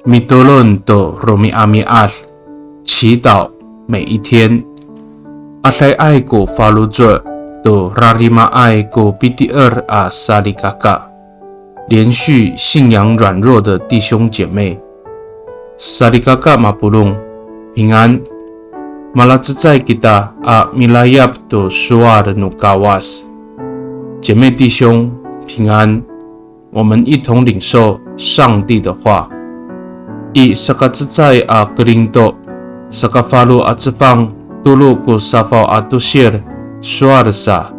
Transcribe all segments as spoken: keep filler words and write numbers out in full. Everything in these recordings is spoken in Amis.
Mitolon to romi'ami'ad, 祈祷每一天。Adayay ko faloco' to rarimaay ko pitier a salikaka, 怜恤信仰软弱的弟兄姐妹。Salikaka mapolong, 平安。Malacecay kita a milayap to sowal no Kawas. 姐妹弟兄，平安。我们一同领受上帝的话。I sakacecay a Korinto, sakafalo a cefang, tolo ko safaw a tosir, sowal sa.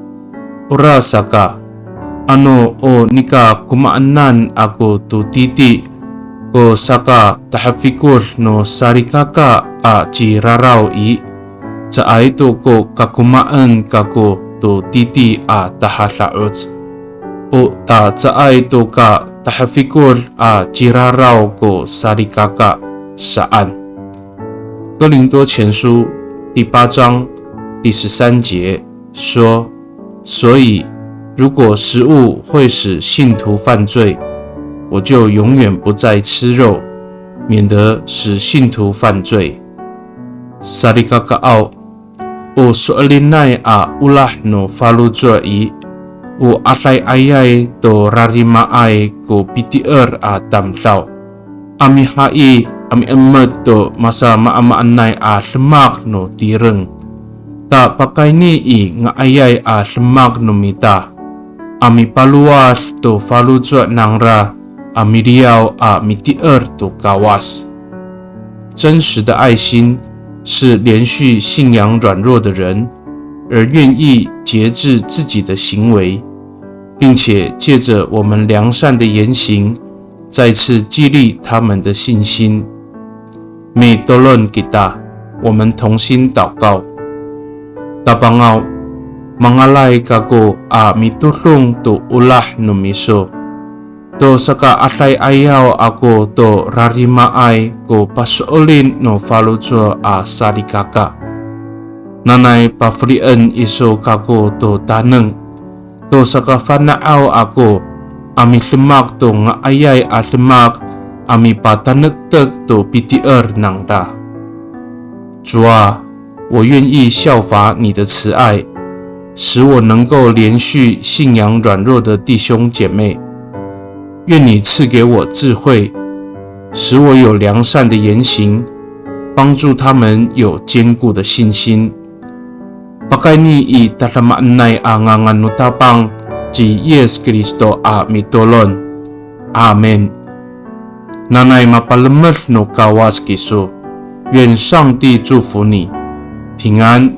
Orasaka, ano o nika komaenan ako to titi ko sakatahefikod no salikaka a ciraraw i, caay to ko kakomaen kako to titi a tahada'oc. O ta caay to ka tahefikod a ciraraw ko salikaka saan. 哥林多前书第八章第十三节说，所以如果食物会使信徒犯罪，我就永远不再吃肉，免得使信徒犯罪。Salikakaaw, o so'elinay a olah no faloco' i, o adayayay to rarimaay ko pitier a tamdaw a mihayi a mi'emet to masamaamaanay a demak no tireng. Ta pakayni i nga'ayay a demak no mita a mipalowad to faloco' nangra a miliyaw a mitier to Kawas. 真实的爱心是怜恤信仰软弱的人，而愿意节制自己的行为，并且借着我们良善的言行，再次激励他们的信心。Mitolon kita, 我们同心祷告。Tapangaw, mangalay kako a mitodong to olah no miso to sakaaday'ayaw ako to rarimaay ko paso'elin no faloco' a salikaka. Nanay pafelien iso kako to taneng to sakafana'aw ako a midemak to nga'ayay a demak a mipatanektek to pitier nangra. 主啊，我愿意效法你的慈爱，使我能够怜恤信仰软弱的弟兄姐妹。愿你赐给我智慧，使我有良善的言行，帮助他们有坚固的信心。Pakayni i tadamaanay a ngangan no Tapang ci Yis Kristo a mitolon. Amin. Nanay mapalemed no Kawas kiso. 愿上帝祝福你，平安。